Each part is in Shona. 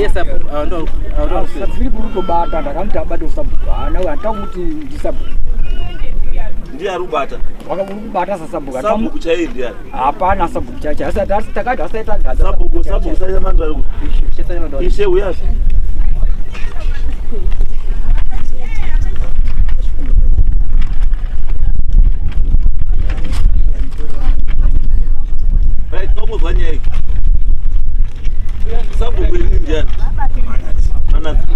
Ndiye sabhuku, ava ndo ava ndo vari Filipi uri kutobata, ndakamuti abate usabhuku. Haana, handitakuti ndisabhuku. Ndiye ari kubata. Uri kubata sasabhuku. Sabhuku chaiye ndiani? Hapana sabhuku chacho. Asati asi takati asati tagadza. Sabhuku, sabhuku sanyamando ari kuti. Ishe uyazve. Right, tongozwa nyaya iyi. Sabhuku ini ndiani? Manatsi.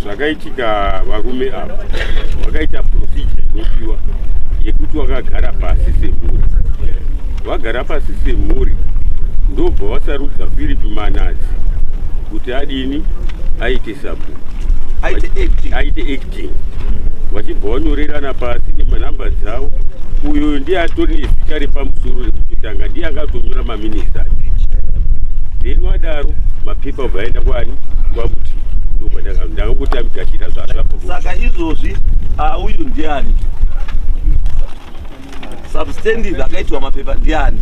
Zvakaitika, varume ava vakaita procedure inodiwa yekuti vakagara pasi semhuri. Vagara pasi semhuri, ndobva vasarudza Philip Manatsi kuti adini, aite sabhuku. Aite acting. Aite acting, vachibva vanyorerana pasi nemanhamba dzavo. Uyo ndiye atori nezita repamusoro rekutotanga, ndiye angatonyora maminista acho. Then wadaro, mapepa obva aenda kwani? Kwamuti. Ndangangoti amigashira zvazvabva. Saka izvozvi auyu ndiani? Substantive akaitwa mapepa ndiani?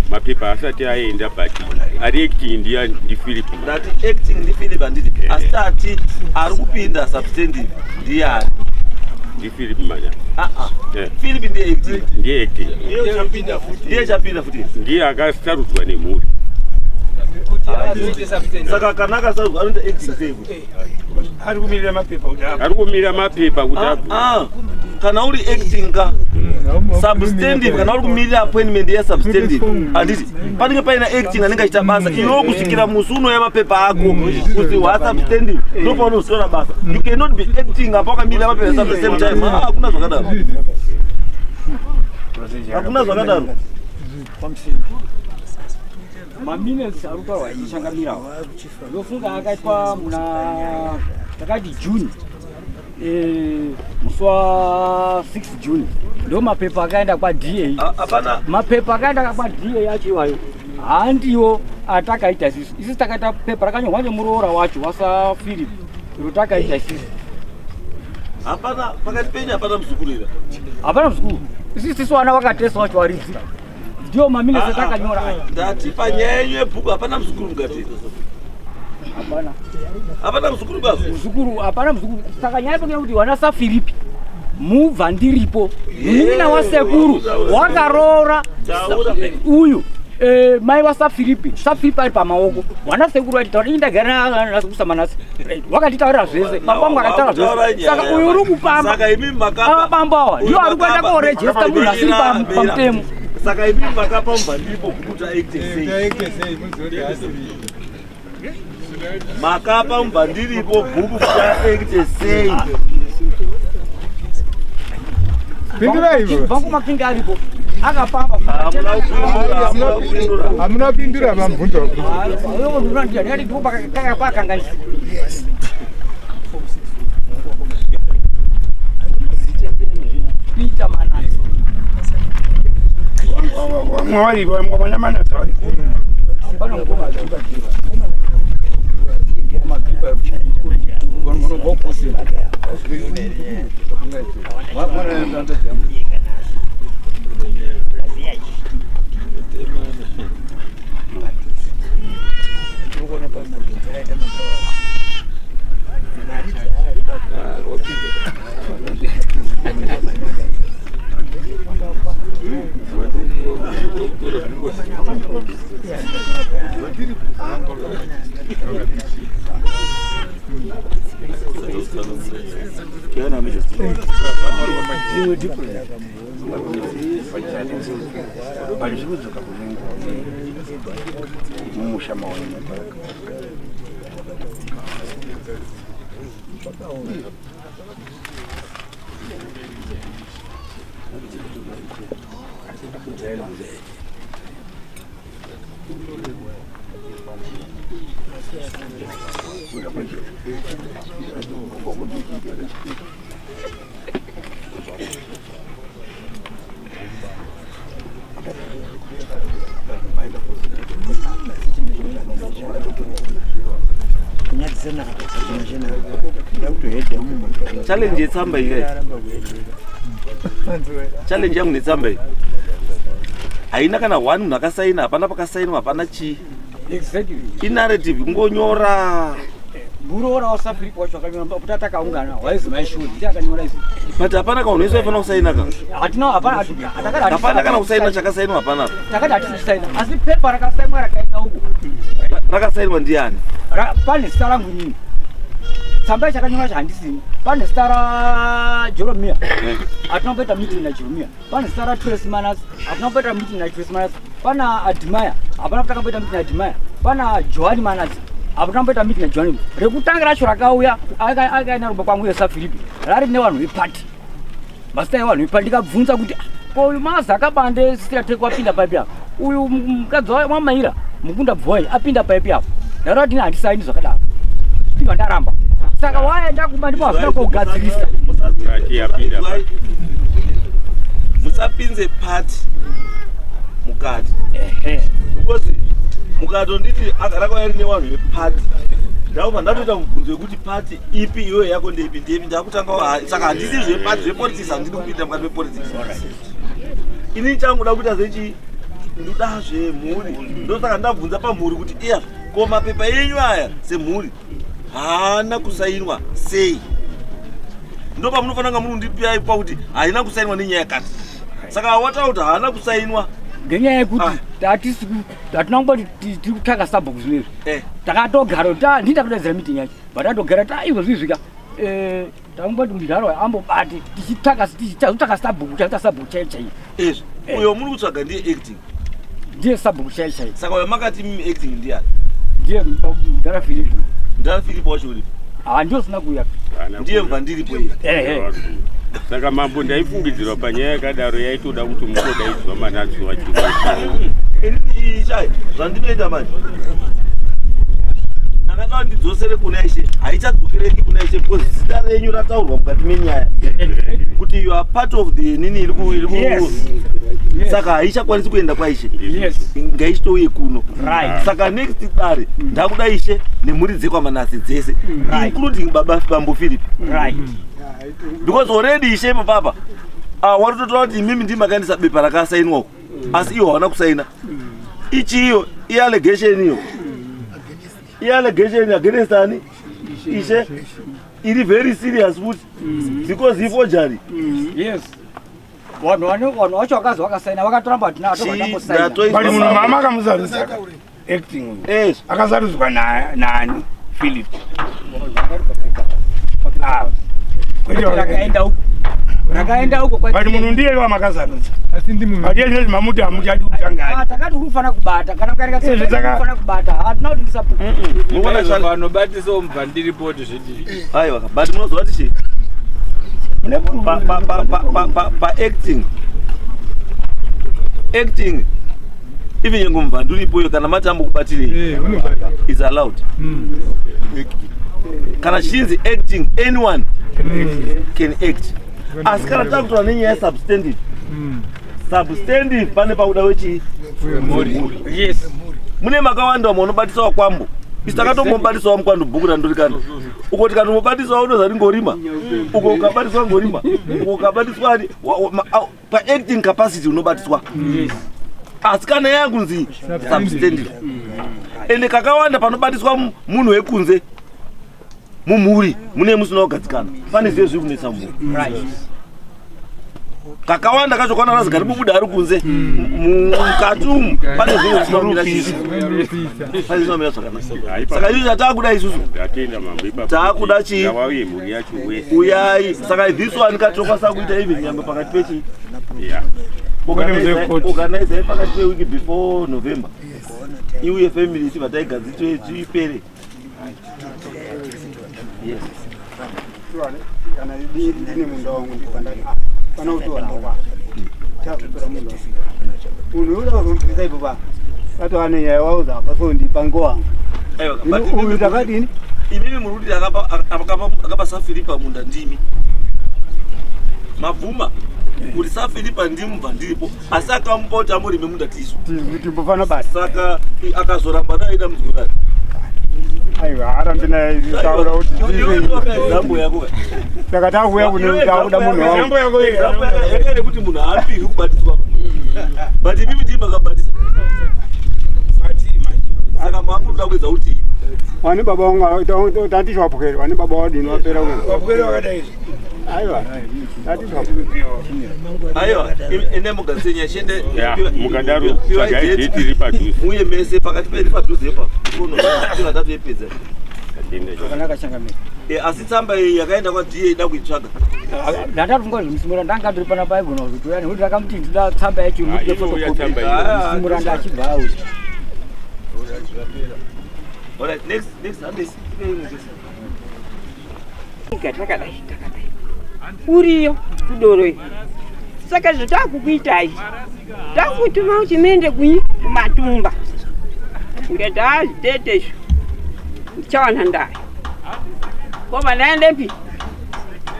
Mapepa asati aenda, but ari acting ndiye, ndiPhilip. Ndati acting ndiPhilip, handiti? Asi tati ari kupinda substantive ndiani? NdiPhilip Manya. Ah, ah. Philip ndiye acting? Ndiye acting. Ndiye chapinda futi? Ndiye akasarudzwa nemhuri. Saka kana akasarudzwa, anoita acting sei kuti? Ari kumirira mapepa kuti ari kumirira mapepa kuti Ah, abve. ah. Kana uri acting ka, substantive, kana uri kumirira appointment yesubstantive, handiti panenge paina acting anenge achiita basa iwewo kusvikira musi unouya mapepa ako kuti wasubstantive? Ndopaunozotora basa. You cannot be acting apa wakamirira mapepa at the same time. Ah, hakuna zvakadaro, hakuna zvakadaro. Maminutes ari kutaurwa ichangamirawo, ndofunga akaitwa muna takati June, musi wa 6 June, ndo mapepa akaenda kwaDA. Ah, hapana. Mapepa akaenda kwaDA acho iwayo handiwo atakaita isusu. Isusu takaita pepa rakanyorwa nemuroora wacho wasaPhilip, iro takaita isusu. Hapana pakati penyu, hapana muzukuru ira? Hapana muzukuru. Isusu tisu vana vakatesa wacho waridzi, ndiwo maminutes atakanyora aya. Ndati panyaya yenyu yebhuku hapana muzukuru mukati? Hapana. Hapana muzukuru baba? Muzukuru, hapana muzukuru. Saka nyaya pekea kuti wana saFiripi mubva ndiripo, munin'ina wasekuru wakaroora Taura. uyu mai wasaFiripi. SaFiripi ari pamaoko, wana sekuru aititaura, ini ndagara nakusamanasi, wakatitaurira zvese, baba vangu akataura zvese. Saka uyu uri kupamba. Saka imi makapa Ava bambo awa ndiwo ari kuenda korejesta munhu asiri pamutemo. Saka imi makapa mubva ndiripo kuti aite sei? Aite sei muzive kuti asiri? Makapa mubva ndiripo bhuku kuti aite sei? Pindurai ivo. Vangu mapinga aripo, akapamba. Hamuna kupindura, hamuna kupindura. Hamuna kupindura mabvunzo. Pakanganisa. Peter Manatsi. Mwari vanyamanatsa vari. Hapana mukoma. Palizvikudzoka kunenguva mumusha maone. Challenge yetsamba iyi, challenge yangu netsamba iyi, haina kana one munhu akasaina, hapana pakasainwa, hapana chii. Exactly. Inarrative kungonyora. Muroora waSafiripo wacho akanyora pakuti takaungana waizi maishuri ndiye akanyora izvi. But hapana kaunhu wese waifanira kusaina ka. Hatina hapana hatakati Hapana kana kusaina chakasainwa hapana. Takati hatisi kusaina asi pepa rakasainwa rakaenda uko. Rakasainwa ndiani? Pane zita rangu inini. Tsamba chakanyora chacho handisini. Pane zita raJeromia. Hatina kumboita meeting naJeromia. Pane zita raTrace Manas. Hatina kumboita meeting naTrace Manas. Pana Admire. Hapana kuti takamboita meeting naAdmire. Pana Joani Manas. Hapana kumboita meeting naJoani. Rekutanga racho rakauya akaenda rumba kwangu yeSafiripi. Rari nevanhu vepati. Mazita evanhu vepati ndikabvunza kuti ko uyu mazi akabande sisira teko apinda paipi apa. Uyu mukadzi waMaira mukunda bvoyi apinda paipi apa. Ndakati ndini handisaini zvakadaro. Ndibva ndaramba. Saka waenda kumba ndipo hazvina kugadzirisa. Ati yapinda pa. Musapinze party mukati. Because mukatonditi rakauya rine vanhu veparty. Ndabva ndatoita mubvunzo wekuti party ipi iwewe yako ndeipi ndeipi ndakutanga saka handisi zveparty zvepolitics handidi kupinda mukati mepolitics. Ini changuda kuita sechi ndoda zvemhuri ndosaka ndabvunza pamhuri kuti iya ko mapepa enyu aya semhuri haana kusainwa sei ndopamunofanira kunga muri kundipiyai pakuti haina kusainwa nenyaya yakati saka wataura kuti haana kusainwa ngenyaya yekuti tatisi hatina kumboti tiri kutsvaka sabhuku zvinezvi takatogara ta ndini ndakadaidzira meeting yacho but tatogara ta izvo zvizvika takumboti mudhara uyu ambobate tichitsvaka tichichazotsvaka sabhuku chazoita sabhuku chaiyo chaiyo izvi uyo muri kutsvaga ndiye acting ndiye sabhuku chaiyo chaiyo saka uyo makati mimi acting ndiani ndiye mudhara Filipo mudhara Filipo wacho uripo ah ndiyo sina kuuya ndiye mva ndiripo iye ehe Saka mambo ndaifungidzirwa panyaya yakadaro yaitoda kuti mukodaidzwa manatsi wacho. Inini ichai zvandinoita manje ndakada ndidzosere kuna ishe haichadzokereki kuna ishe because zita renyu rataurwa mukati menyaya kuti you are part of the nini iri ku iri ku Yes. Yes. saka haichakwanisi kuenda kwaishe Yes. ngaichitouye kuno Right. saka next dare ndakuda ishe nemhuri dzekwamanase dzese Right. including baba bambo Philip Right. because already ishe ipapapa waritotora kuti imimi ndimi makaendesa bepa rakasainwa uko asi iwo hawana kusaina ichi iyo iallegation iyo iallegation against ani ishe iri very serious futi because iforgery Yes. Vanhu vane vanhu vacho vakazi vakasaina vakatoramba kuti nato vatambosaina. But munhu mama akamusarudza acting uyu Yes. akasarudzwa nani Philip. Ah, kwete Rakaenda uko. Rakaenda uko but munhu ndiye wamakasarudza Asi ndi munhu. but iye zvinozvi mamuti hamuchadi kutangani Ah, takati uri kufanira kubata kana ukareka Izvi uri kufanira kubata hatina kuti ndisabhuku. Munoona chale- Vanobatisa mubva ndiripo kuti zvidii. aiwa but munoziva kuti chii paacting acting even nyengo mubva ndiripo iyo kana mati ambokubatirei Eh, unobata. is allowed kana chinzi acting anyone can act asi kana takutora nenyaya yesubstantive substantive pane pakuda wechii Yes. mune makawanda vamwe vanobatisawa kwambo isu takatombobatisawa mukwando bhuku randorikana uko tikatombobatisawa unozati ngorima uko ukabatiswa ngorima uko ukabatiswa ani paacting capacity unobatiswa Yes. asi kana yakunzi substantive ende kakawanda panobatiswa munhu wekunze mumhuri mune musina kugadzikana pane zviye zviri kunetsa mumhuri Right. kakawanda kacho kana razi gari bubuda ari kunze mukati umu pane zvinhu zvisina kumira chisi pane zvisina kumira zvakanaka saka izvo chatakuda isusu Ndatenda mambo ipapo. Taakuda chii? Ngavauye mhuri yacho wese. uyai saka this one katokwanisa kuita even nyangwe pakati pechi Yeah. Organizai pakati pewiki before November iuye family tibva taigadzitwe tiipere. Yes. Kana ndine munda wangu ndibva ndati "Ah, pana kutora kwa chakutora munda wangu." Munhu uda kuzomubvisa ipo pa atova nenyaya wauza apa so ndipange wangu. Aiwa, Hino but uyu takadini imimi muri kuti akapa safiripa munda ndimi mabvuma kuti safiripa ndimubva ndiripo asi akamupa kuti amurime munda tisu timbofana basa saka akazoramba naida mudziko aiwa arambi naye taura kuti example yako ka. saka takuuya kune takuda munhu wangu Example yako iyi. Example yaka yekuti munhu haapirwi kubatiswa but imimi ndimi makabatisa. Saka mamunoda kuedza kuti Wani baba wangu tati chwapukeri, wani baba wadini wapera kuenda. Wapwere wakadai. Aiwa. Tati chwapukeri. Aiwa, ende mugadzire shende. Ya, mukadaro tsvagai date iri padhuze. Uye mese pakati peri padhuze ipa. Kono tatoipedza. Tatenda. Zvakanaka changamire. Eh, asi tsamba iyi yakaenda kwa DA ida kuitsvaga. Ndatafunga zvemusimura ndanga ndiri pana paigona kuzotoya nekuti ndakamuti ndida tsamba yacho Ah, mupe inouya photocopy. tsamba iyo. Musimura ndachibva auya. Alright, next next handesi. Iga takadai takadai uriyo kudoro iyo. Saka zvatakukuitai, takutuma kuti muende kunyi kumatumba. Ndikati hazvitete izvo, ndichawana ndayo. Kobva ndaendepi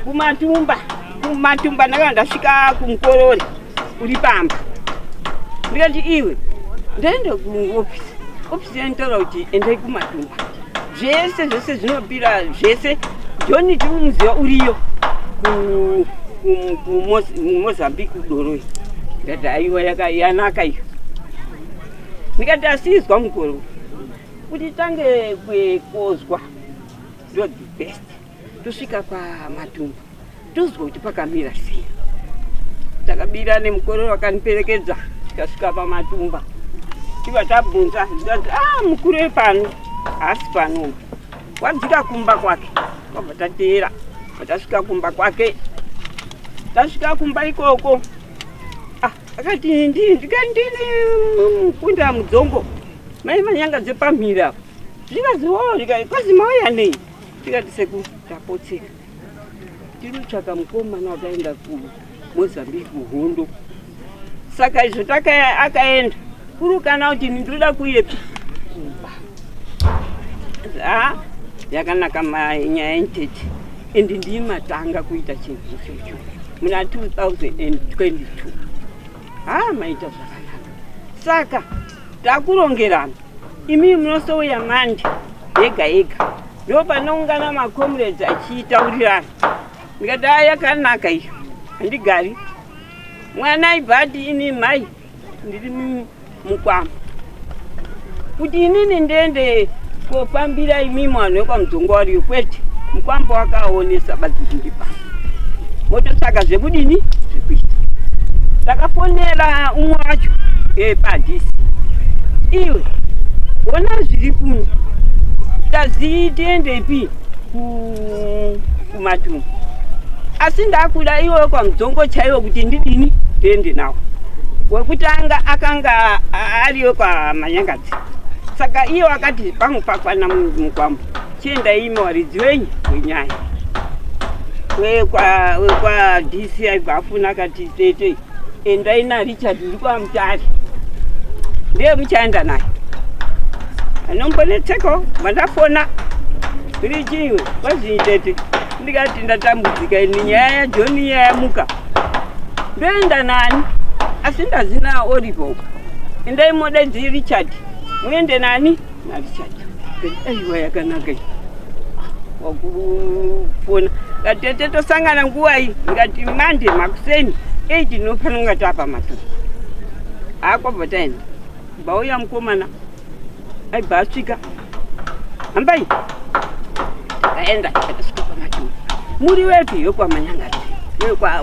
kumatumba. Kumatumba ndakanga ndasvika kumukorori uri pamba. Ndikati iwe, ndaenda kuofisi, ofisi yanitaura kuti endai kumatumba, zvese zvese zvinopira zvese. John tiri uriyo kuMozambique kudoroi. Ndati aiwa, yanaka iyo. Ndikati asizwa mukoro kuti tange kwekozwa ndo the best, tosvika pamatumba tozwa kuti pakamira sei. Takabira nemukororo wakaniperekedza, tikasvika pamatumba, tibva tabvunza, ndikati a mukuru wepano haasi pano, wadzika kumba kwake. Kwabva tateera tasvika kumba kwake. Tasvika kumba ikoko, ah, akati ndini. Ndikati ndini mukunda mudzongo, mai manyanga dzepamhira. Zvikanzi wo, ndikati kwazi mauya nei? Tikati seku tapotseka, tiri kutsvaka mukomana akaenda kuMozambique kuhondo. Saka izvo akaenda kuri kana kuti ndinoda kuyepi kumba. Ha, yakanaka nyaya yentete, ende ndimatanga kuita chinhu ichocho muna 2022. Ha, maita zvakanaka. Saka takurongerana, imi munosouya mande yega yega, ndo panoungana macomrades achiitaurirana. Ndikati a yakanaka iyo, handigari. Mwana aibva ati ini mai ndiri mukwama kuti inini ndiende kofambira imimi vanhu vekwamudzongo wariyo, kwete. Mukwambo wakaonesa badzi ndipa mototsvaka zvekudini zvekuita. Ndakafonera umwe wacho padhisi, iwe ona zviri kuno, tazi tiendepi kumatumbu, asi ndakuda iwe kwamudzongo chaiwo kuti ndidini ndiende nawo. Wekutanga akanga ariyo kwamanyangadzi, saka iye wakati pangu pakwana mukwambo, chienda imi waridzi wenyu wenyaya. Wekwa DC aibva afuna akati tete, endai naRichard uri kwaMutare, ndiye muchaenda naye anombonetseko. Mandafona iri chiwe kwazii tete? Ndikati ndatambudzika ini, nyaya yaJohn yayamuka, ndoenda nani? Asi ndazina Oliver uko, endai modaidzi Richard, muende nani naRichard. Aiwa, yakanaka iyi. Wakufona ngatete tosangana nguwai? Ngati mande makuseni 8 tinofanira kunga tapa matuku akwabva taenda. Bauya mukomana aibva asvika, hambai. Takaenda takasvika pamatuku. Muri wepi? Wekwamanyangati,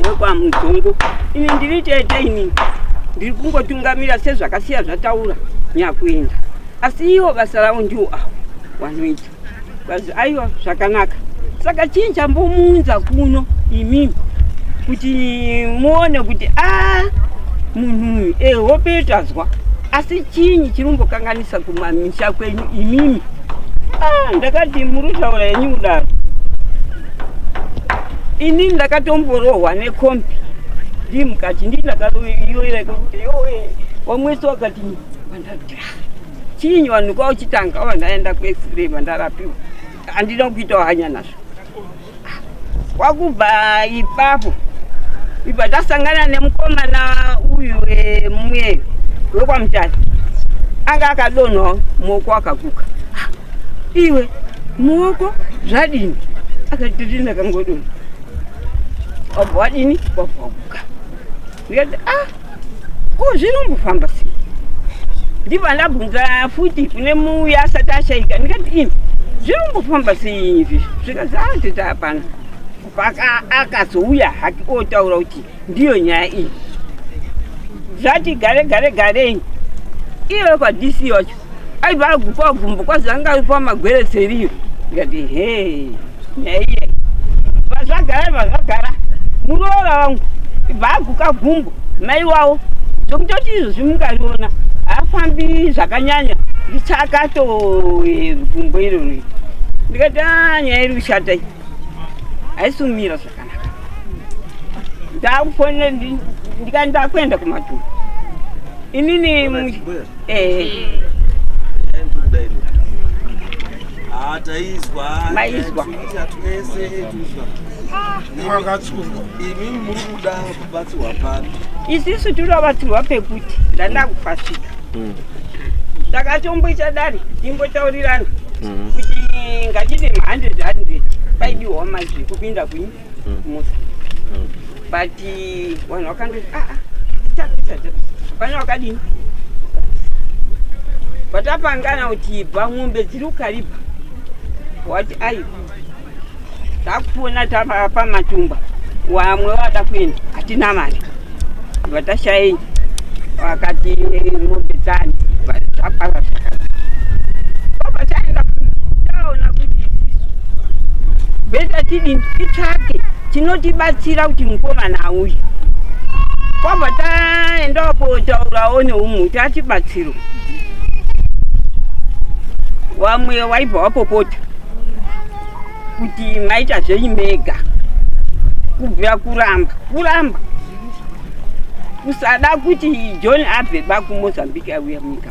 wekwamudzongo. Ini ndiri tete, ini ndiri kungotungamira sezvakasiya zvataura nyakuenda, asi iwo basa ravo ndiwo avo wanoita. Kazi aiwa, zvakanaka. Saka chii chambomuunza kuno imimi kuti muone kuti a munhu uyu ehope tazwa, asi chinyi chirumbokanganisa kumamisha kwenyu imimi? Ah, ndakati muri kutaura henyu kudaro, inini ndakatomborohwa nekombi ndii mukati, ndii ndakatoyoira kuti yowe wamwese wakati vandati chinyi vanhu kwauchitanga vandaenda kuX-ray, vandarapiwa, handina kuitawo hanya nazvo. Kwakubva ipapo ibva tasangana nemukomana uyu wemumwe wekwaMutare, anga akadonhawo muoko akaguka. Iwe, muoko zvadini? Akati titi ndakangodonha. Wabva wadini? Wabva waguka. Ndikati ah, ko zvinombofamba sei? Ndibva ndabvunza futi kune muuya asati ashaika ndikati imi zviri kumbofamba sei izvi zvikanzi a tete hapana. Paka akazouya hake otaura kuti ndiyo nyaya iyi. Zvati gare gare garei iye kwaDC wacho aibva agupa gumbo kwazi anga ari pamagweretseriyo ndikati he nyaya iye vazvagara vazvagara muroora wangu ibva aguka gumbo mai wavo zvekutoti izvozvi mukariona haafambi zvakanyanya ndichakato eh, gumbo iroro ndikati a ah, nyaya iri kushata iyi haisi kumira zvakanaka ndakufonera ndikati ndakuenda kumatura inini eh. Ah, taizwa maizwa imimi muri kuda kubatsirwa papi isisu tiri kubatsirwa pekuti ndandakufasika hmm. takatomboita dare timbotaurirana hmm. kuti ngatite ma100 100 paidiwa mazwi kupinda kuini hmm. musa but vanhu vakandoti aa ah, ah, pane wakadini patapangana kuti bva mombe dziri kukaribha wati aiwa takupona pamatumba wamwe wada kuenda hatina mari vatashayei vakati mombe dzani zvapara zvakati baba taenda taona kuti isisu beta tidini titsvake chinotibatsira kuti mukomana auye kwabva taendawo kotaurawo neumwe kuti atibatsiro wamwe waibva wapopota kuti maita zvenyu mega kubvira kuramba kuramba kusada kuti John abve ba kuMozambique auya munyika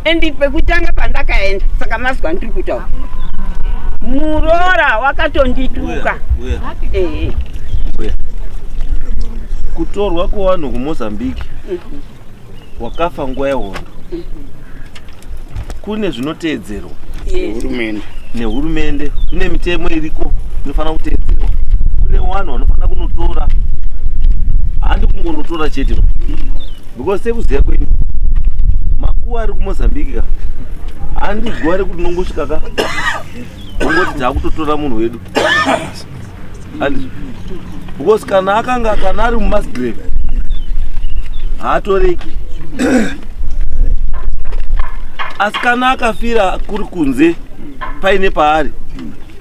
and pekutanga pandakaenda saka mazwa ndiri kutaura muroora wakatondituka eh. kutorwa kwevanhu kumozambique mhm. wakafa nguva yehondo kune zvinoteedzerwa nehurumende kune mitemo iriko inofanira kuteedzerwa kune vanhu vanofanira kunotora handi kungonotora chete because sekuziva kwenyu makuva ari kumozambique ka handi guva rekuti unongosvika ka ungoti takutotora munhu wedu handizvo because kana akanga kana ari mumass grave haatoreki asi kana akafira kuri kunze paine paari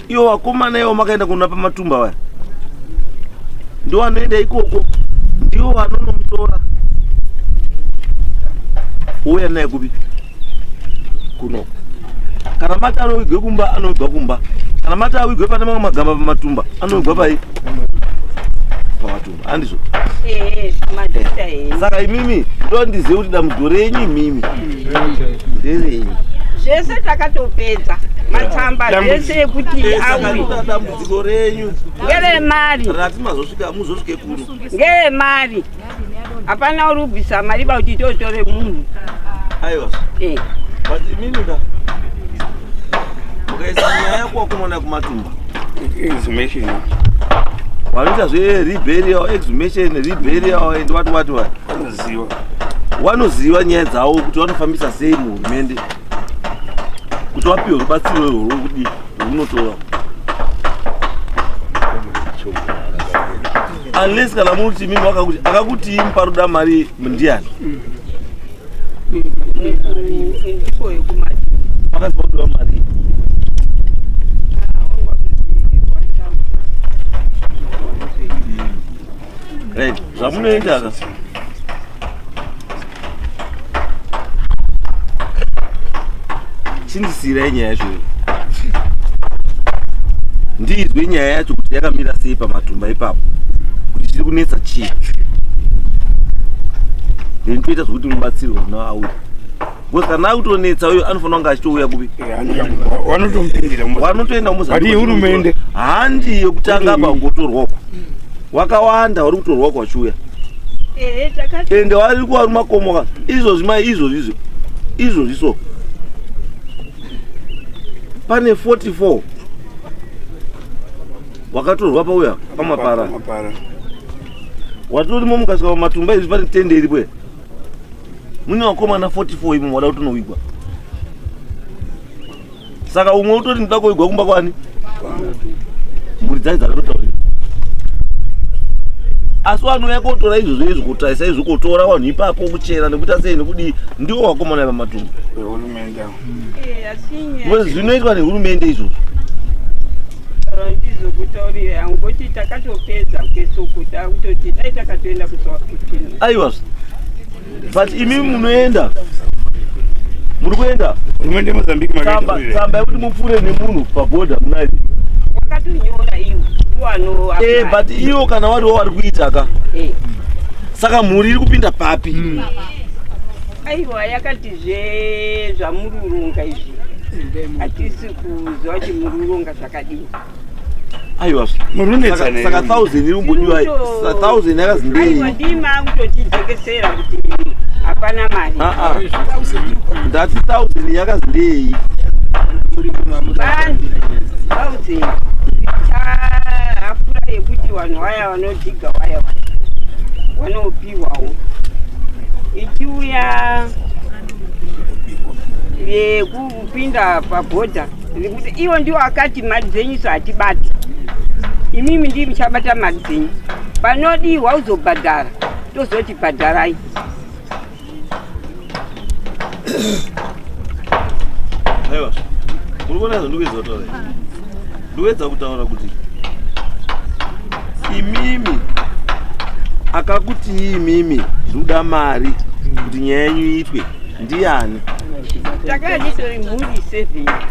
iwo vakomana iwo makaenda kunona pamatumba vaya ndiwo anoenda ikoko ndiwo vanonomutora ouya naye kupi kuno kana mati anovigwe kumba anovigwa kumba kana mati awigwe pane mamwe magamba pamatumba anovigwa pai pamatumba handizvo eh, eh. saka imimi ndondizive kuti dambudziko renyu imimi nderenyu zvese takatopedza matsamba zvese ekuti auye dambudziko renyu ngeremari rati mazosvika muzosvike kuno ngeremari hapana uri kubvisa mari ba kuti totore munhu aiwa eh. but imimi ka mukaisa nyaya kuvakomana kumatumba exhumation vanoita zvereburial exhumation reburial and what what what vanoziva vanoziva nyaya dzavo kuti vanofambisa sei muhurumende kuti vapiwe rubatsiro irworwo kudii rwunotora unless kana muri kuti mimi wakakuti akakutii muparuda mari ndiani makaziva kudiwa mari right zvamunoita ka chindisiirai nyaya yacho ndiizwe nyaya yacho kuti yakamira sei pamatumba ipapo kuti chiri kunetsa chii then toita zvekuti mubatsirwe naauya because kana akutonetsa uyo anofanira kunge achitouya kupi wanotoenda hurumende handi yekutanga apa kungotorwa uko wakawanda wari kutorwa uko wachiuya ende wari kuvari makomo ka izvozvi mai izvozvi izvo izvozvi so pane 44 wakatorwa pauya pamapara watorimo mukasvika pamatumba izvi pane tende iripo here Mune vakomana 44 imo wada kutonowigwa. Saka umwe utori ndoda kuwigwa kumba kwani? Mhuri dzai dzakatotaurira. Asi vanouya kotora izvozvo izvi kutarisa izvi kotora vanhu ipapo kuchera nekuita sei nekudii ndiwo vakomana vematumbu. Hurumende. Because zvinoitwa nehurumende izvozvo. Ndizokutaurira yangu kuti takatopedza kwesuku takutoti dai takatoenda kusi wa 15. Aiwa. But imi munoenda. Muri kuenda? Hurumende yeMozambique Tsamba makaita. tsamba yekuti mupfuure nemunhu pabhodha munayo. Wakatonyora iwo iwano. Eh, but iwo kana wariwo wari kuita ka. Eh. Saka mhuri iri kupinda papi? Aiwa yakati zve zvamururunga izvi hatisi kuziva kuti mururunga zvakadini. Aiwa. Murunetsana Saka 1000 iri kumbodiwa. 1000 yakazi Aiwa ndei? ndima akutotijekesera kuti hapana mari. Ah ah. Ndati 1000 yakazi ndei? Vanhu thousand hafura yekuti vanhu vaya vanodhiga vaya vanopiwawo ichiuya yekupinda pabhodha nekuti iwo ndiwo akati mari dzenyu so hatibati imimi ndii muchabata mari dzenyu panodiwa uzobhadhara tozoti bhadharai. Aiwa. Muri kuona zvandikuedza kutaura here? Ndikuedza kutaura kuti imimi akakuti imimi ndikuda mari kuti nyaya yenyu iitwe ndiani? Takanga titori mhuri 7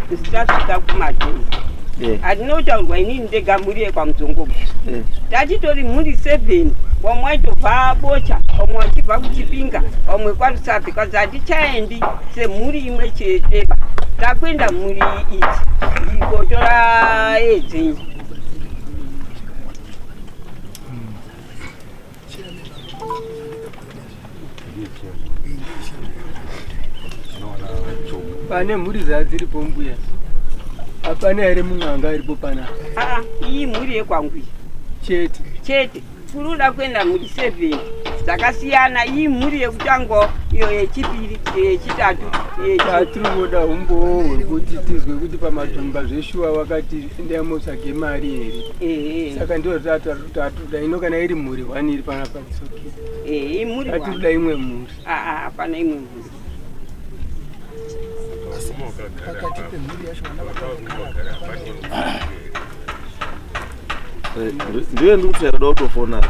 tisasvika kumadheni. Handinotaurwa inini ndega mhuri yekwaMudzongobo. Tatitori mhuri 7 vamwe vaitobva Bocha, vamwe vachibva kuChipinga, vamwe kwaRusape. Kwanzi hatichaendi semhuri imwe cheteba, takuenda mhuri idzi ikotora edzenyu. Pane mhuri dzadziripo mbuya, hapana here mumwe anga aripo panapa? Aa, iyi mhuri yekwangu iyi chete chete. Kuri kuda kuenda mhuri 7 dzakasiyana. Iyi mhuri yekutanga, iyo yechipiri, iyo yechitatu, iyo yechi Chatiri kuda umbowo hwekuti tizwe kuti pamatumba zveshuwa wakati endai motsvage mari here. Ehe. Saka ndiyo tatoda ino kana iri mhuri one iri panapa it's okay. Ehe, imhuri Tatiri one. kuda imwe mhuri. Aa, hapana imwe mhuri. Pakati pemhuri yacho vana vakagara. Ndiye ndikuti yakada kutofona.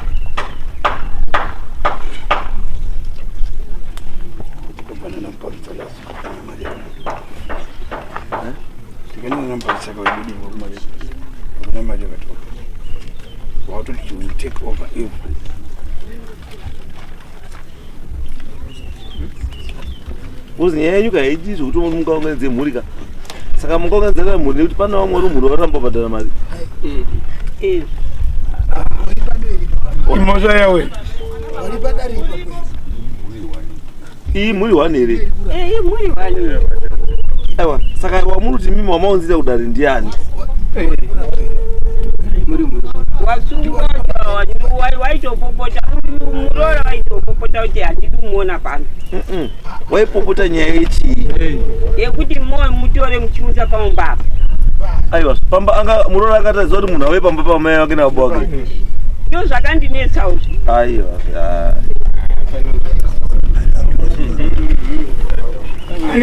Take over everything. Because nyaya yenyu kahaiti zvekuti mungaunganidze mhuri ka. Saka mungaunganidzana mhuri nekuti pane vamwe vari mhuri varamba kubhadhara mari. Imhosva yawe. Iyi mhuri one here? Iyi mhuri one. Aiwa, saka wamuri kuti mimi wamaunzira kudare ndiani? Wasungwa waitopopota muroora waitopopota kuti handidi kumuona pano. Waipopota nyaya yechii? Yekuti moyo mutore muchiunza pamba apa. Aiwa, pamba anga muroora akataridza kuti munhu auye pamba pamai vake nababa vake. Ndizvo zvakandinetsawo. Aiwa.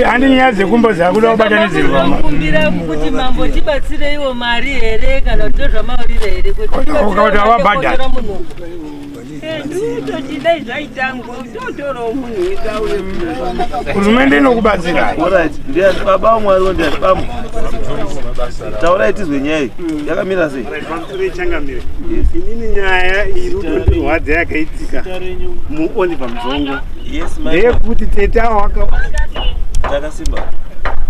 Handi nyaya dzekumba dzakuda kubatanidzirwa. Kumbira kuti mambo tibatsireiwo mari here kana kuti ndozvamaurira here kuti Ukakuti havabhadhari. Ndikutoti dai zvaitangwa totorawo munhu wedu auye kumba. Hurumende inokubatsirai. Alright, ndiani baba wamwari ndiani baba? Taurai tizwe nyaya iyi. Yakamira sei? Pamusoro ichangamire. Inini nyaya iri kutondirwadza yakaitika muOliver Mzongo. Yes, my Ndeyekuti tete avo waka Takasimba.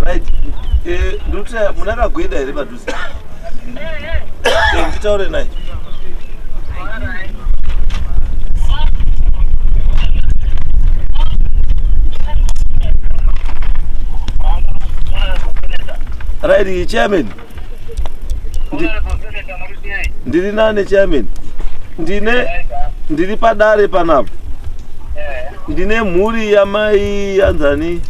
Right. Ndikuti muna kagweda here padhuze? Nditaure naye. Right, chairman. Ndiri nane chairman. Ndine ndiri padare panapa. Ndine mhuri yamai yanzani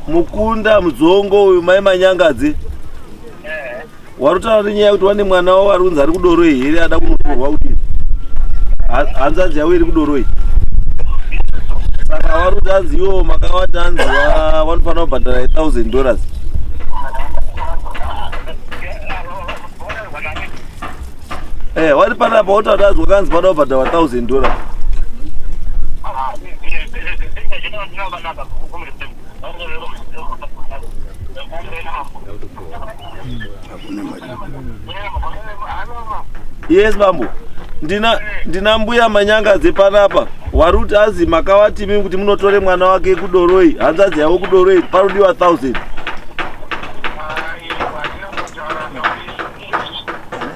Mukunda Mudzongo uyu mai Manyangadzi. Warutaura nenyaya yekuti wane mwana wavo ari kunzi ari kudoroi here ada kunotorwa kuti hanzvadzi yavo iri kudoroi. Saka wari kuti hanzi iwo makawati hanzi vanofanira kubhadhara $1000. Eh, wari panapa wotaura hanzi wakanzi panoda kubhadharwa $1000. Yes bambo. Ndina ndina mbuya Manyangadze panapa. Waruti azi makawati mimi kuti munotore mwana wake kudoroi, hanzvadzi yavo kudoroi parodiwa 1000.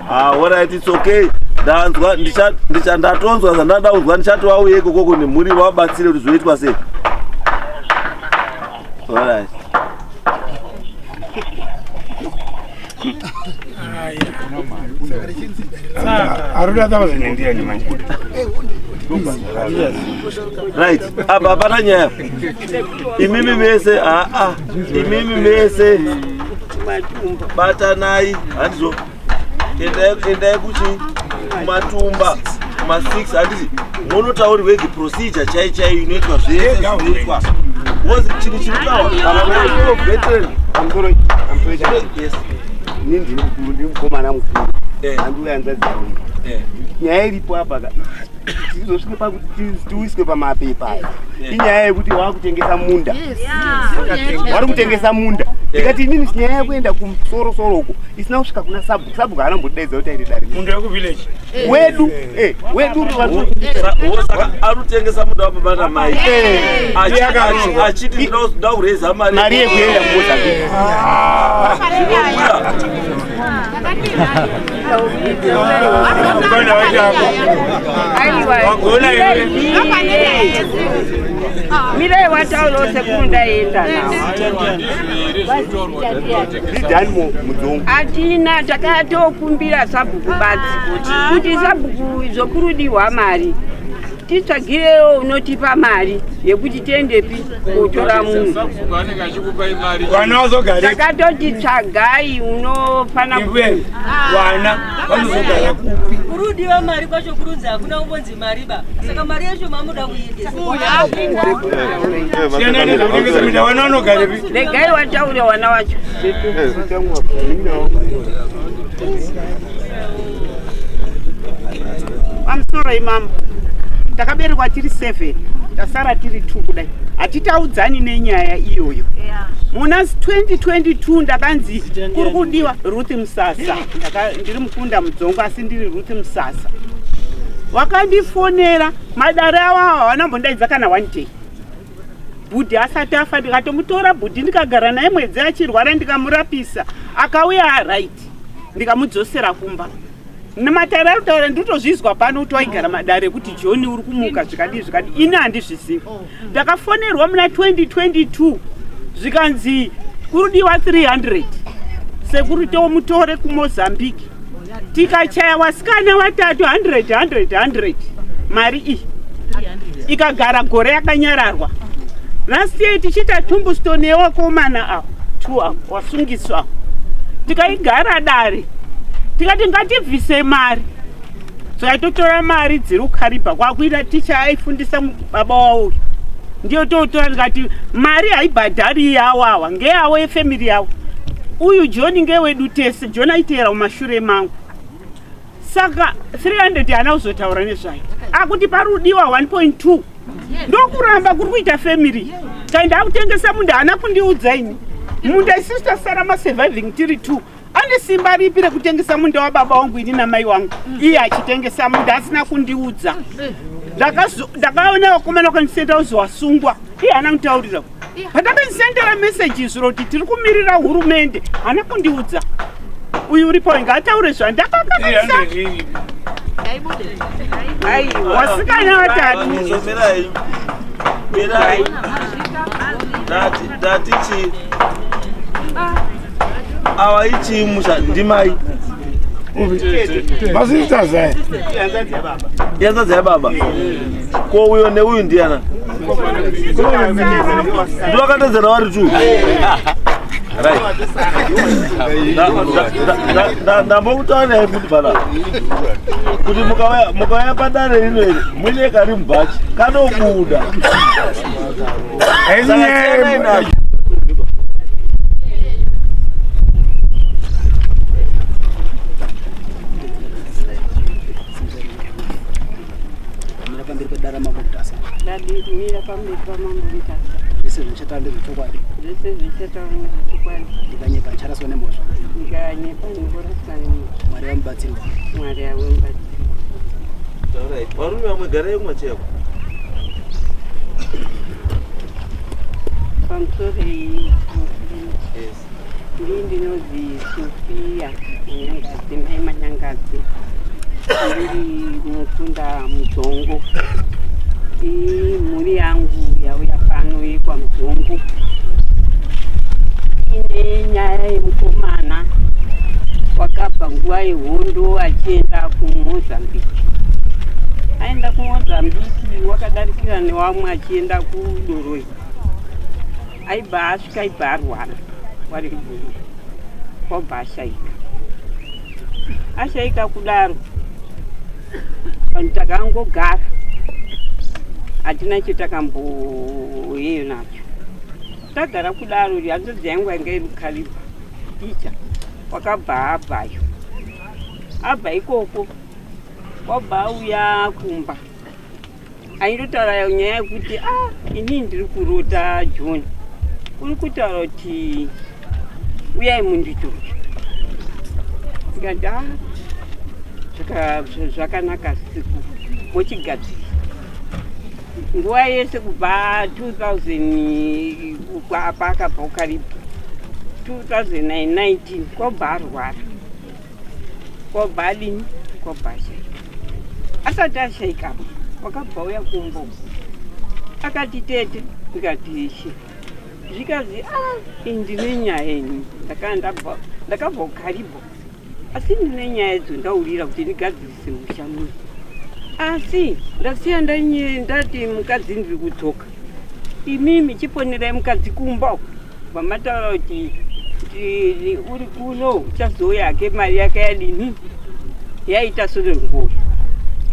Ah, alright, it's okay. Ndanzwa ndicha ndicha ndatonzwa zvandada kunzwa ndichati wauye ikoko nemhuri vabatsire kuti zvoitwa sei. Alright. Aruda thousand ndiani manje? Right. Apa hapana nyaya. Imimi mese aa ah, imimi mese batanai handizvo endai kuchi kumatumba kuma 6 handiti munotaurirwe the procedure chai chai inoitwa zvese zvinoitwa because chinhu chinotaura ini ndiri mukuru ndiri mukomana mukuru andiuya hanzvadzi yangu nyaya iripo apa ka tizosvike pakuti tiwiswe pamapepa aya inyaya yekuti wakutengesa munda wari kutengesa munda ndikati inini nyaya yekuenda kumusorosoro uko isina kusvika kuna sabhuku sabhuku haana kumbotidaidza kuti aite dare munda wekuvillage wedu wedu saka arutengesa munda wababa namai achiti ndinoda kureza mari mari yekuenda kumozambique Mirai wataura sekuru ndaenda atina takatokumbira sabhuku badzi kuti sabhuku zvokurudiwa mari titsvagirewo unotipa mari yekuti tiendepi kotora munhu takatoti tsvagai unofana vana vanozogara kupi kurudiwa mari kwacho kurunzi hakuna kumbonzi mari ba saka mari yacho mamuda kuiendesa regai wataure wana wacho pamusoro imambo takaberekwa tiri 7 tasara tiri 2 kudai hatitaudzani nenyaya iyoyo muna 2022 ndakanzi kuri kudiwa Ruth Musasa ndiri mukunda Mudzongo asi ndiri Ruth Musasa wakandifonera madare awo awa havanambondaidza kana one day bhudhi asati afa ndikatomutora bhudhi ndikagara naye mwedzi achirwara ndikamurapisa akauya right ndikamudzosera kumba matare ari kutaura ndotozvizwa pano kuti waigara madare ekuti John uri kumuka zvikadii zvikadii ini handizvizivi ndakafonerwa muna 2022 zvikanzi kurudiwa 300 sekuru tomutore kumozambique tikachaya wasikana watatu 100 100 100 mari iyi ikagara gore yakanyararwa last year tichiita tombstone yewakomana avo two avo wasungiswa tikaigara dare tikati ngatibvise mari tikaitotora mari dziri kukaribha kwakuita ticha aifundisa baba wauyu ndiyo totora tikati mari haibhadhari yawo awa ngeyawo yefemiri yavo uyu John ngewedu tese John aiteera mumashure mangu saka 300 haana kuzotaura nezvayo akuti parudiwa 1.2 ndokuramba kuri kuita family kaenda akutengesa munda haana kundiudza ini munda isusu tasara masurviving tiri two ane simba ripi rekutengesa munda wababa wangu ini namai wangu iye achitengesa munda asina kundiudza ndakaona vakomana vakandisenda kuzowasungwa iye haana kunditaurira pandakandisendera meseji izviro kuti tiri kumirira hurumende haana kundiudza uyu uripo ngaataure zvandakakanisa wasikana watatu Mirai. Ndati chii? Awa ichii musha ndimai. Masisters aya. Ihanzvadzi yababa. Ko uyo neuyu ndiana? Ndovakatedzana vari tu. Right. Ndambokutaura naye futi panapa kuti mukauya padare rino iri muine kari mubhachi kanobuda. Saka siyanai nacho. Mira pamberi pedare ramambo Mutasa. Ndadi kumira pamberi pamambo Mutasa. Zvese zvichataura ndezvechokwadi. Zvese zvichataura ndezvechokwadi. Ndikanyepa ndicharaswa nemhosva. Ndikanyepa ndinoraswa nemhosva. Mwari vamubatsiri wangu. Mwari ave mubatsiri. Taurai. Varume vamwe garai kumacheko. Pamusoro iyi. Yes. Ndini ndinonzi Sophia Manyangadzi, mai Manyangadzi. Ndiri mukunda Mudzongo. Imhuri yangu yauya pano yekwaMudzongo. Ine nyaya yemukomana wakabva nguva yehondo achienda kuMozambique. Aenda kuMozambique wakadarikira newamwe achienda kuDoroi. Aibva asvika aibva arwara wari kudoro kwabva ashaika. Ashaika kudaro vanhu takangogara hatina chetakamboyeyo nacho. Tagara kudaro hanzvadzi yangu yanga iri kuKariba ticha wakabva abvayo abva ikoko wabva auya kumba Aindotaura nyaya yekuti ah, inini ndiri kurota John, uri kutaura kuti uyai munditore. Ndikati ah, zvakanaka siku mochigadzirisa nguva yese kubva 2000 paakabva kukaribha 2019 kwabva arwara kwabva adini kwabva ashaika asati ashaika apa wakabva uya kumba uku akati tete ndikati ishe zvikazi a ah, ini ndine nyaya ini ndakabva kukaribho asi ndine nyaya idzo ndaurira kuti ndigadzirise musha muno asi ndasiya ndati mukadzi ndiri kudzoka imimi chiponerai mukadzi kumba uku Vamataura kuti uri kuno uchazouya hake mari yake yadini yaita sorengoyo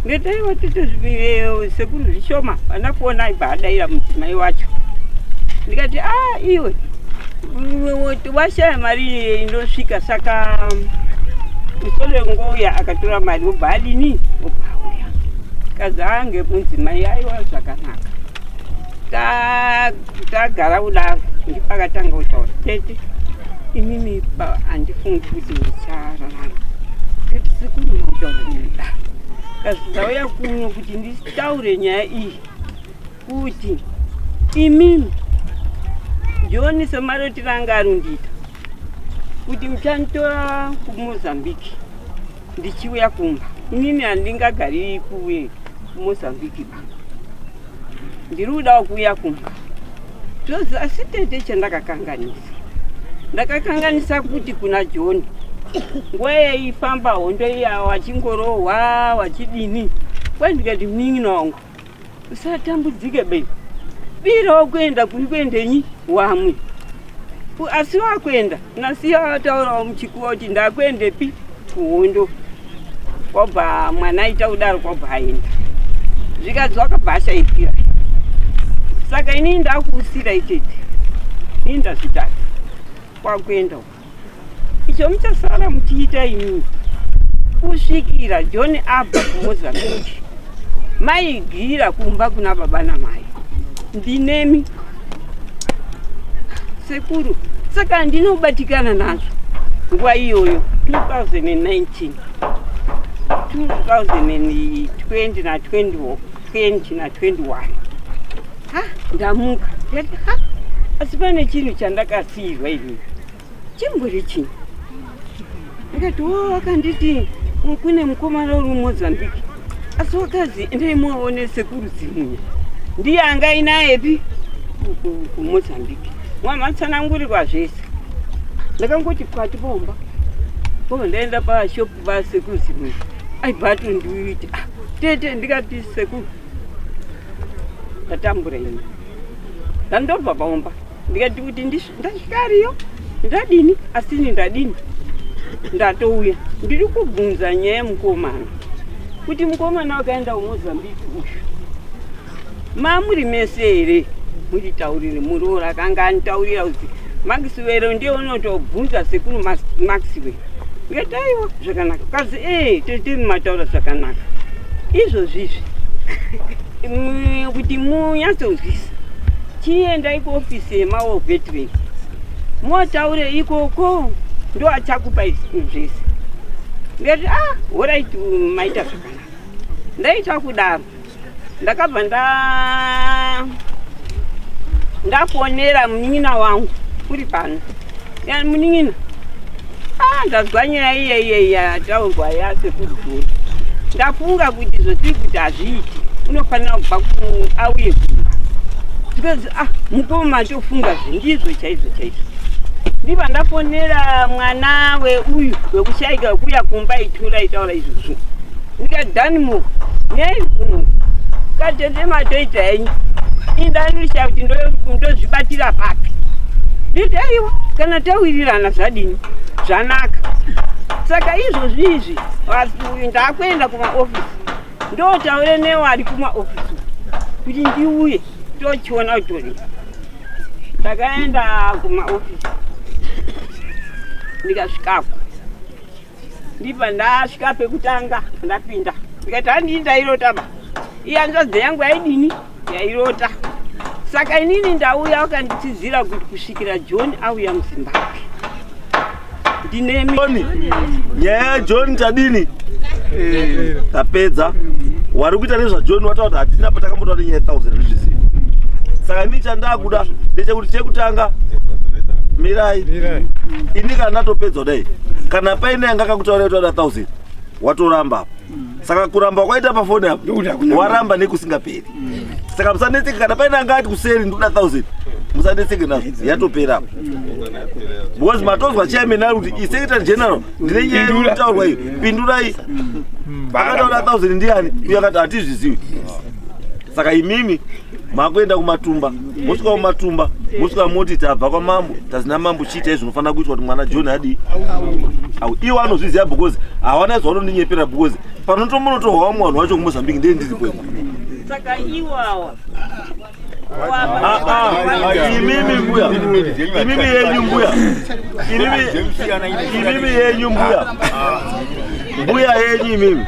ndetaiwa titozvimire sekuru zvishoma vana kuona aibva adaira mudzimai wacho ndikati a ah, iwe washaya mari inosvika saka musorengo uya akatora mari obva adini obva auya kazi ange mudzimai aiwa zvakanaka Tagara kudaro ndipakatanga kutaura tete imimi handifungi kuti ndichararama tete sekuru mautaura nini kazi ndauya kuno kuti nditaure nyaya iyi kuti imimi John semarotiro anga arundiita kuti muchanditora kuMozambique ndichiuya kumba inini handingagari kuwe kuMozambique ba ndiri kudawo kuuya kumba zvozi asi tete chandakakanganisa ndakakanganisa kuti kuna John nguva yaifamba hondo iya wachingorohwa wachidini kwai ndikati munin'ina wangu usatambudzike bei birawo kuenda kuri kuendenyi wamwe asi wakuenda nasiya wataurawo muchikuwa kuti ndakuendepi kuhondo kwabva mwana aita kudaro kwabva aenda zvikanzi wakabva ashaikira saka inini ndakuusira itete ini ndazvitata kwakuenda uko icho muchasara muchiita imini kusvikira John abva kuMozambique maigira kumba kuna baba namai ndinemi sekuru saka handinobatikana nazvo nguva iyoyo 2019 2020 na 20 na 21 ha ndamuka ndati ha asi pane chinhu chandakasiirwa ini chimbori chinyi ndikati wo wakanditi kune mukomana uri mumozambique asi wakazi endai muaone sekuru zimunya ndiye anga ainayepi kumozambique mwamatsanangurirwa zvese ndakangoti kwati bomba Kobva ndaenda pashop pasekuru Zimwe. Aibva atondiuita. Ah, tete ndikati sekuru. Ndatambura ini. Ndandobva paumba. Ndikati kuti ndasvika ariyo. Ndadini? Asi ini ndadini? Ndatouya. Ndiri kubvunza nyaya yemukomana. Kuti mukomana wakaenda kuMozambique uyu. Mamuri mese here munditaurire muroora akanga anditaurira kuti Maxwell ndiye unotobvunza sekuru Maxwell. Ndikati aiwa zvakanaka. Kazi ee tete mataura zvakanaka. Izvozvizvi kuti munyatsonzwisa chiendai kuofisi yemawo veteran motaure ikoko ndo achakupa zvese. Ndikati ah horaiti maita zvakanaka. Ndaita kudaro. Ndakabva nda ndafonera munin'ina wangu uri pano. Ya munin'ina. Ah ndazwa nyaya iya iya iya yataurwa yasekuru Joni. Ndafunga kuti zvotiri kuti hazviiti. Unofanira kubva ku auye kumba. Because ah mukoma matofunga zve ndizvo chaizvo chaizvo. Ndibva ndafonera mwana weuyu wekushaika wekuuya kumba itura itaura izvozvo. Ndikadhanimo nei kuno katete matoita henyu indanisha kuti ndozvibatira papi nditi aiwa kana tawirirana zvadini zvanaka saka izvozvi izvi ndakuenda kumaofisi ndotaure newari kumaofisi kuti ndiuye tochiona kuti todii ndakaenda kumaofisi ndikasvikako ndibva ndasvika pekutanga ndapinda ndikati handii ndairota ba iye hanzvadzi yangu yaidini yairota saka inini ndauya wakanditsidzira kuti kusvikira john auya muzimbabwe ndinemi nyaya yajohn tadini tapedza wari kuita nezvajohn wataura kuti hatina patakambotaura nenyaya yethousand hazvizvizivi saka ini chandakuda ndechekuti chekutanga mirai ini kana ndatopedza kudai kana paine yanga akakutaura kuti wada 1000 watoramba apa saka kuramba kwaita pafoni apa waramba nekusingaperi saka musanetseke kana paine anga ati kuseri ndikuda 1000 musanetseke nazvo yatopera apa because matozwa chairman ari kuti isecretary general ndine nyaya iri kutaurwa iyo pindurai akataura 1000 ndiani uyo akati hatizvizivi saka imimi makuenda kumatumba mosvika kumatumba mosvika moti tabva kwamambo tazina mambo chiitai zvinofanira kuitwa kuti mwana john adii au iwo anozviziva because hawana zvaunondinyepera because panotomunotohwa vamwe vanhu vacho kumozambique ndee ndiripo saka iwawa ah, ah, imimi mbuya imimi yenyu mbuya imimi yenyu mbuya mbuya yenyu imimi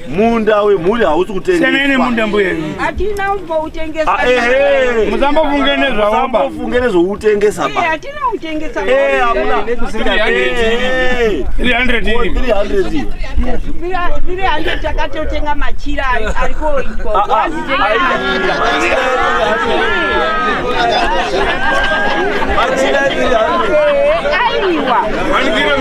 munda wemhuri hausi kutengeswa munda mbuya hatina kumboutengesa ah, ehe musambofunge nezvawo musambofunge nezvoutengesa ba eh, hatina kutengesa eh hamuna 300 300 300 takatotenga machira ariko iko ah, ah, machira 300 aiwa inini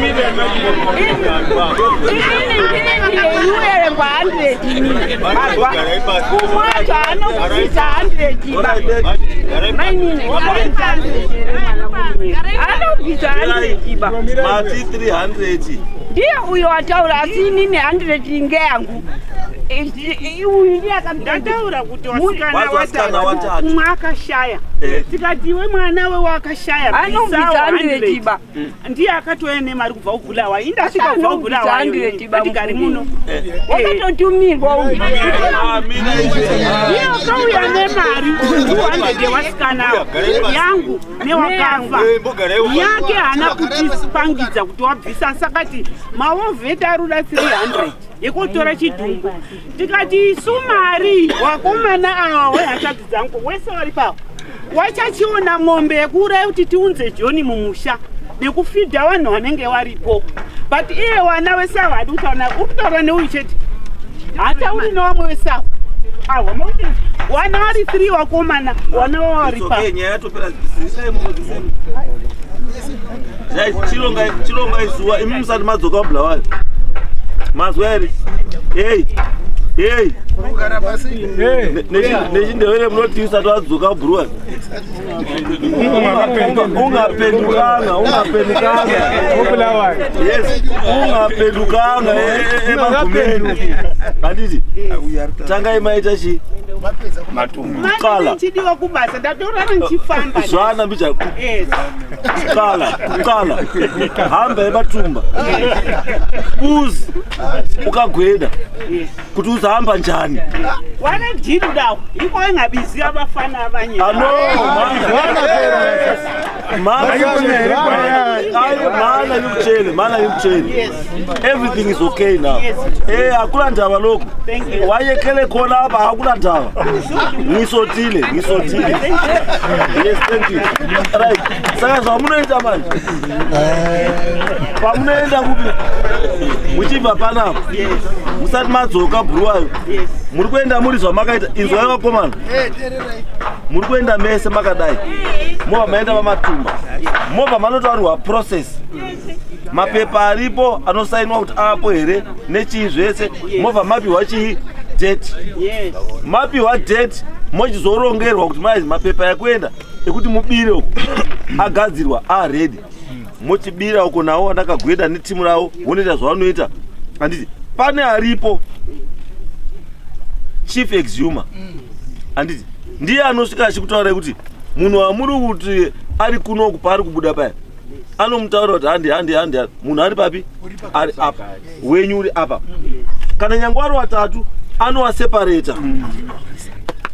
ndinendiyeiuerengwa 100 mazwa kumwacho anobvisa 100 ba mainini anobvisa 100 ba mati 300 ndiye uyo ataura asi inini 100 ngeyangu uyu ndiye akamndataura kuti wasikana watatu umwe akashaya eh. tikati iwe mwana we wakashaya anobvisa 100 ba ndiye akatouya nemari kubva kubulawayo indasvika kubva kubulawayo atigari muno wakatotumirwa uyu iye akauya nemari 200 yevasikana yangu newakafa yake haana kutipangidza kuti wabvisa sakati mawovheta aruda 300 yekutora chidhumbu tikati isu mari wakomana awa wehanzvadzi dzangu wese wari pawo wachachiona mombe yekuuraya kuti tiunze joni mumusha nekufidha vanhu vanenge varipo but iye wana wese ava hadi kutaura naye uri kutaura neuyu chete hatauri newamwe wese ava awa wana vari three wakomana wana wawari pa chirongai zuva imi musati madzoka kubulawayo mazwa here ei Hey. Nechindevere munoti usati wadzoka bhuruwa. Ungapendukanga, ungapendukanga. Yes, ungapendukanga emagumeni. Handiti? Tangai maita chi? Manje ndichidiwa kubasa ndatorara ndichifamba. Zwana mbija. Kuqala, kuqala. Hamba emathumba. Uzi ukagweda kuti uzahamba njani. Wanejini dawo yiko engabizi abafana abanye. Ano, mana mana ngikutshele, mana ngikutshele. Everything is okay now. Eh, akula ndaba lokhu. Wayekhele khona apha akula ndaba. Ngisotile, ngisotile. Yes, thank you. Right. Saka zvamunoita manje. Pamunoenda kupi? Muchibva panapa. Musati madzoka bhuruwayo. Muri kuenda muri zvamakaita. Inzwai vakomana. Muri kuenda mese makadai. Mobva maenda pamatumba. Mobva manotaurwa process. Mapepa aripo anosainwa kuti apo here nechii zvese. Mobva mapiwa chii date. Mapiwa date mochizorongerwa kuti mai mapepa ekuenda ekuti mubire uko agadzirwa aready. Mochibira uko nawo andakagweda netimu ravo vonoita zvavanoita. Handiti pane aripo chief exhumer. Handiti ndiye anosvika achikutaurai kuti munhu wamuri kuti ari kunoku paari kubuda paya anomutaura kuti handi handi handi munhu ari papi ari apa wenyu uri apa. Kana nyangwe ari watatu anowaseparata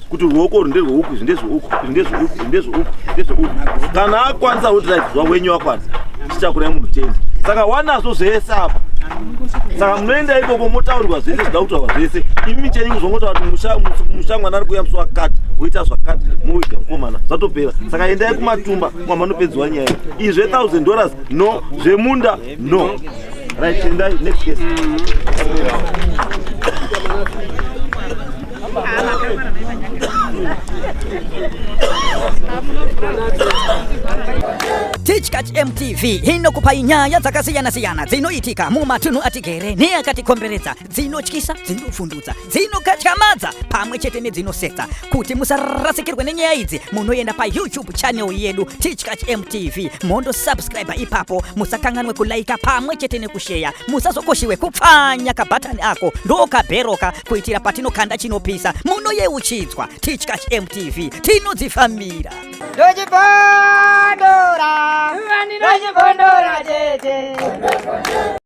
kuti ruoko urwu nderweuku, izvi ndezveuku, izvi ndezveuku, izvi ndezveuku, ndezveuku. Kana akwanisa kuti right zva wenyu akwanisa chichakurai munhu tende. Saka wanazvo zvese apa. Saka munoenda ikoko motaurirwa zvese zvida kutaurwa zvese. Imi chenyu kuzongotaura kuti musha mwana ari kuuya musi wakati, woita zvakati, moviga mukomana, zvatopera. Saka endai kumatumba kwamanopedzwa nyaya. Izvi zve $1000 no, zvemunda no. Right, endai next case. Tichkach MTV inokupai nyaya dzakasiyana-siyana dzinoitika mumatunhu atigere neakatikomberedza, dzinotyisa, dzinofundutsa, dzinokatyamadza pamwe chete nedzinosetsa. Kuti musarasikirwe nenyaya idzi, munoenda paYouTube channel yedu Tichkach MTV, mondo subscribe ipapo, musakanganwe kulaika pamwe chete nekusheya, musazokoshiwe kupfanya kabhatani ako ndokabheroka kuitira patinokanda chinopisa munoyeuchidzwa. Tichkach MTV tinodzifambira. Ndochibondora, ndochibondora chete.